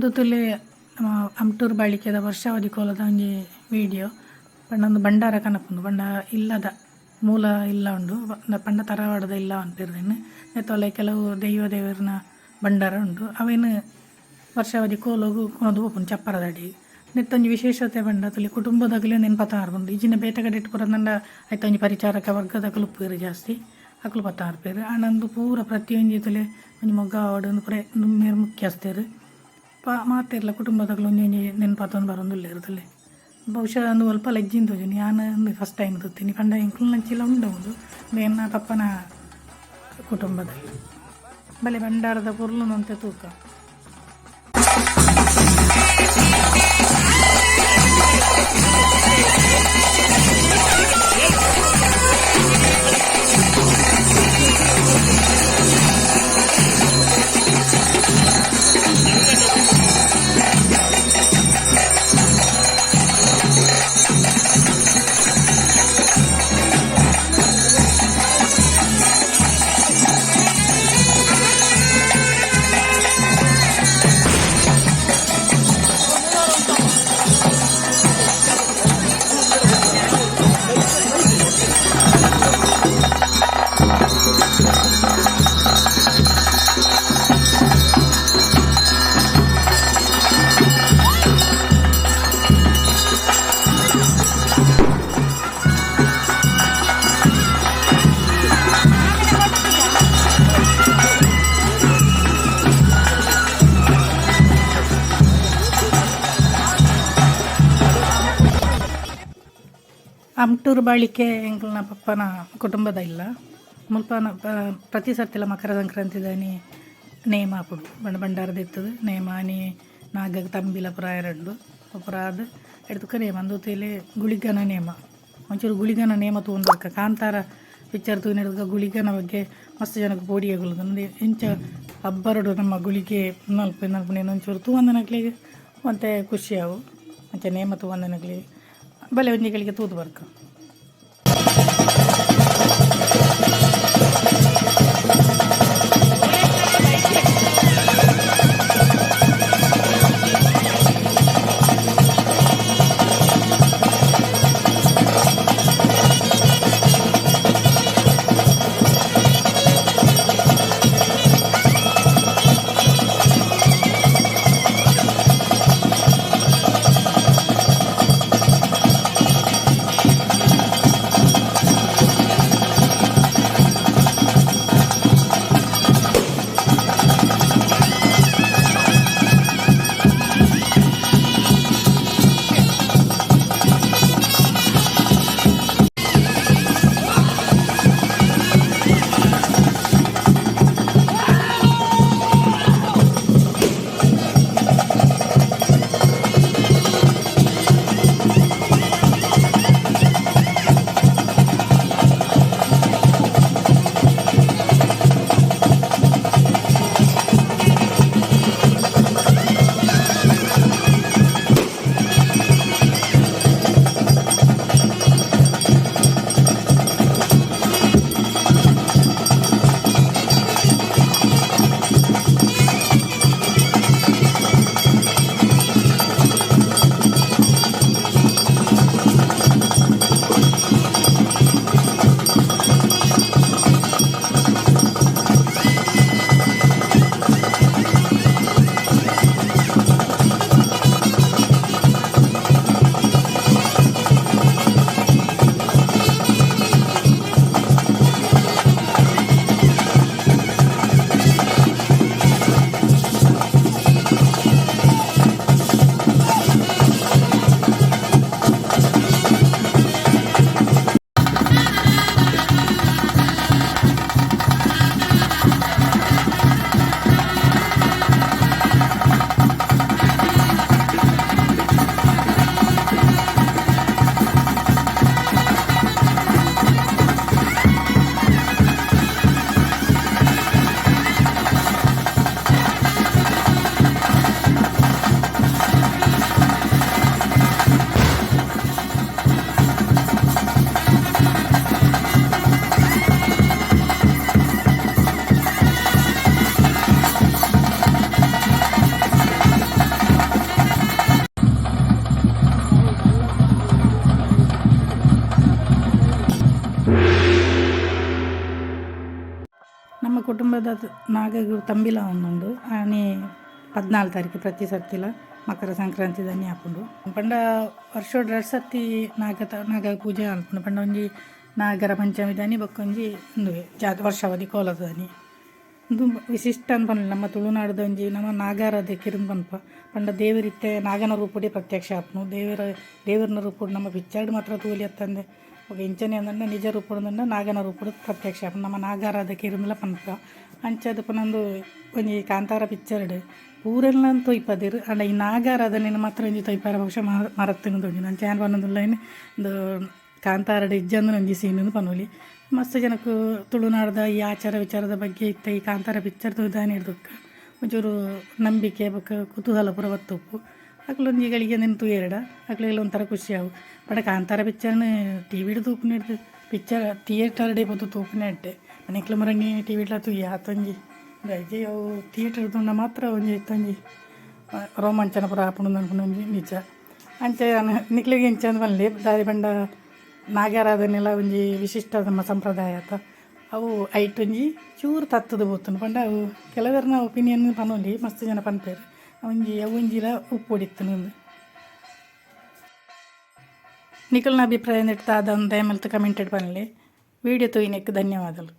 ಉಂದು ತೂಲೆ ನಮ್ಮ ಅಮ್ಟೂರು ಬಾಳಿಕೆದ ವರ್ಷಾವಧಿ ಕೋಲದ ಒಂಜಿ ವಿಡಿಯೋ ಪಂಡ ಉಂದು ಭಂಡಾರ ಕನಪುಂಡು ಪಂಡ ಇಲ್ಲದ ಮೂಲ ಇಲ್ಲ ಉಂಡು ಪಂಡ ತರವಾಡದ ಇಲ್ಲ ಪನ್ಪೆರ್ ನೆತ್ತೊಲೆ ಕೆಲವು ದೈವ ದೇವೆರ್ನ ಭಂಡಾರ ಉಂಡು ಅವೆನ್ ವರ್ಷಾವಧಿ ಕೋಲಗು ಕೊನೊದು ಪೋಪುಂಡು ಚಪ್ಪರದಡಿ. ನೆತ್ತೊಂಜಿ ವಿಶೇಷತೆ ಪಂಡ ತೂಲೆ ಕುಟುಂಬದಕುಲು ಉಂದೆನ್ ಪತೊಂದು ಇಜ್ಜಿಂಡ ಬೇತೆ ಕಡೆಟ್ ಪೂರ ತೂಂಡ ಐತ ಒಂಜಿ ಪರಿಚಾರಕ ವರ್ಗದಕುಲು ಉಪ್ಪುವೆರ್ ಜಾಸ್ತಿ ಅಕುಲು ಪತ್ತೊಂದು ಆಂಡ ಉಂದು ಪೂರ ಪ್ರತಿಯೊಂಜಿ ತೂಲೆ ಒಂಜಿ ಮೊಗ್ಗ ಆವಡ್ ಉಂದು ಪೂರ ಮೇರ್ ಮುಖ್ಯಸ್ಥೆರ್ ಮಾತೆರ್ಲ ಕುಟುಂಬದಕುಲು ಒಂಜಿ ಒಂಜಿ ನೆನ್ ಪತೊಂದು ಬರೊಂದುಲ್ಲೆರ್ ತೂಲೆ. ಬಹುಶಃ ಉಂದು ಒಲ್ಪಲ ಇಜ್ಜಿಂದ್ ತೋಜುಂಡು ಯಾನ್ ಉಂದು ಫಸ್ಟ್ ಟೈಮ್ ತೂತಿನಿ ಪಂಡ ಎಂಕಲ್ನಂಚಿಲ ಉಂಡು ಉಂದು ಎನ್ನ ಪಪ್ಪನ ಕುಟುಂಬದಲ್ಲಿ ಬಲೆ ಭಂಡಾರದ ಪೊರ್ಲುನು ಒಂತೆ ತೂಕ. ಅಮ್ಟೂರು ಬಾಳಿಕೆ ಎಂಕಲ್ನ ಪಪ್ಪನ ಕುಟುಂಬದ ಇಲ್ಲ ಮುಲ್ಪನ ಪ್ರತಿ ಸರ್ತಿಲ ಮಕರ ಸಂಕ್ರಾಂತಿದಾನಿ ನೇಮ ಆಪುಂಡು ಪಂಡ ಭಂಡಾರ ದೆತ್ತುದು ನೇಮ ಆನಿ ನಾಗಗ್ ತಂಬಿಲ ಪೂರ ಆಯೆರೆ ಪೂರ ಆದ್ ಐಟ್ ನೇಮ ಉಂದು ತೂಲೆ ಗುಳಿಗನ ನೇಮ ಒಂಚೂರು ಗುಳಿಗನ ನೇಮ ತೂವೊಂದು ಬರ್ಕ ಕಾಂತಾರ ಪಿಕ್ಚರ್ ತೂಯಿನೆಡ್ದ್ ಗುಳಿಗನ ಬಗ್ಗೆ ಮಸ್ತ್ ಜನಕ್ ಪೋಡಿಗೆ ಕುಲ್ಲುದು ಇಂಚ ಅಬ್ಬರಡು ನಮ್ಮ ಗುಳಿಗೆ ಮಲ್ಪುನ ಒಂಚೂರು ತೂವಂದಿನಕ್ಲೆಗ್ ಒಂತೆ ಖುಷಿ ಆವು ಅಂಚ ನೇಮ ತೂವಂದಿನಕ್ಲೆಗ್ ಬಲೆ ಒಂಜಿ ಗಳಿಗೆ ತೂದು ಬರ್ಕ. ಕುಟುಂಬದ ನಾಗಗ್ ತಂಬಿಲ ಆವೊಂದುಂಡು ಆನಿ 14 ತಾರೀಕು ಪ್ರತಿ ಸರ್ತಿಲ ಮಕರ ಸಂಕ್ರಾಂತಿ ದಾನಿ ಆಪುಂಡು. ಪಂಡ ವರ್ಷಡ್ ರಡ್ಡ್ ಸರ್ತಿ ನಾಗ ನಾಗ ಪೂಜೆ ಮನ್ಪುನು ಪಂಡ ಒಂಜಿ ನಾಗರ ಪಂಚಮಿ ದಾನಿ ಬೊಕೊಂಜಿ ಉಂದುವೆ ಜಾತ್ರೆ ವರ್ಷಾವಧಿ ಕೋಲದಾನಿ. ಉಂದು ವಿಶಿಷ್ಟ ಅಂದ್ ಪನೊಲಿ ನಮ್ಮ ತುಳುನಾಡ್ದ ಒಂಜಿ ನಮ ನಾಗಾರಾಧಕೆರ್ ಪನ್ಪ. ಪಂಡ ದೇವೆರ್ ಇತ್ತೆ ನಾಗನ ರೂಪಡೆ ಪ್ರತ್ಯಕ್ಷ ಆಪುನು ದೇವೆರ್ ದೇವೆರ್ನ ರೂಪಡ್ ನಮ ಪಿಕ್ಚರ್ಡ್ ಮಾತ್ರ ತೂವೊಲಿ ಅತ್ತಂದೆ ಬೊಕ ಇಂಚನೆ ಪಂಡ ನಿಜ ರೂಪಡ್ ಪಂಡ ನಾಗನ ರೂಪಡ್ ಪ್ರತ್ಯಕ್ಷ ಆಪುಂಡು ನಮ ನಾಗಾರಾಧಕೆರ್ ಇಂದ್ಲ ಪನ್ಪ. ಅಂಚಾದ್ ಪುನ ಉಂದು ಒಂಜಿ ಕಾಂತಾರ ಪಿಕ್ಚರ್ಡ್ ಪೂರೆನ್ಲ ತೋಯಿಪಾದೆರ್ ಆಂಡ ಈ ನಾಗಾರಾಧನೆನ್ ಮಾತ್ರ ಒಂಜಿ ತೋಯಿಪಾರೆ ಬಹುಷಃ ಮರತ್ಂಡ್ ತೋಜುಂಡು ಅಂಚ ಯಾನ್ ಪನೊಂದುಲ್ಲೆ ಉಂದು ಕಾಂತಾರಡ್ ಇಜ್ಜಂದಿನ ಒಂಜಿ ಸೀನ್ ಇಂದ್ ಪನೊಲಿ. ಮಸ್ತ್ ಜನಕ್ ತುಳುನಾಡ್ದ ಈ ಆಚಾರ ವಿಚಾರದ ಬಗ್ಗೆ ಇತ್ತೆ ಈ ಕಾಂತಾರ ಪಿಕ್ಚರ್ ತೂದು ಆನಿಡ್ದ್ ಬೊಕ ಒಂಚೂರು ನಂಬಿಕೆ ಬೊಕ ಕುತೂಹಲ ಪೂರ ಬತ್ತುಪ್ಪು ಅಕುಲು ಒಂಜಿ ಗಳಿಗೆ ಉಂದೆನ್ ತೂಯೆರ್ಡ ಅಕ್ಲೆಗ್ಲ ಒಂತರ ಖುಷಿ ಆವು. ಪಂಡ ಕಾಂತಾರ ಪಿಕ್ಚರ್ನ್ ಟಿ.ವಿ ಡ್ ತೂಪುನೆಡ್ದ್ ಪಿಕ್ಚರ್ ಥಿಯೇಟರ್ ಡೇ ಪೋದು ತೂಪುನೆ ಎಡ್ಡೆ. ಎಂಕ್ಲ ಮಾತ್ರ ಟಿ.ವಿ ಡ್ಲ ತೂಯ ಆತೊಂಜಿ ದಾಯ್ಜಿ ಅವು ಥಿಯೇಟರ್ ತೂಂಡ ಮಾತ್ರ ಒಂಜಿ ಐತ ಒಂಜಿ ರೋಮಾಂಚನ ಪೂರ ಆಪುಂಡು ಪನ್ಪುನ ಒಂಜಿ ನಿಜ. ಅಂಚ ಯಾನ್ ನಿಕ್ಲೆಗ್ ಎಂಚ ಪನ್ಲೆ ದಾಯೆ ಪಂಡ ನಾಗಾರಾಧನೆಲ ಒಂಜಿ ವಿಶಿಷ್ಟ ನಮ್ಮ ಸಂಪ್ರದಾಯ ಅತ ಅವು ಐಟ್ ಒಂಜಿ ಚೂರು ತತ್ತುದು ಪೋತುಂಡು ಪಂಡ ಅವು ಕೆಲವೆರ್ನ ಒಪಿನಿಯನ್ ಪನೊಲಿ ಮಸ್ತ್ ಜನ ಪನ್ಪೆರ್ ಒಂಜಿ ಅವ್ವೊಂಜಿಲ ಉಪ್ಪೊಡಿತ್ತುಂಡು. ನಿಕಲ್ನ ಅಭಿಪ್ರಾಯ ನೆಟ್ ದಾದ ದಯಮಲ್ತ್ ಕಮೆಂಟ್ ಡ್ ಪನ್ಲೆ. ವೀಡಿಯೋ ತೂಯಿನೆಕ್ ಧನ್ಯವಾದಲು.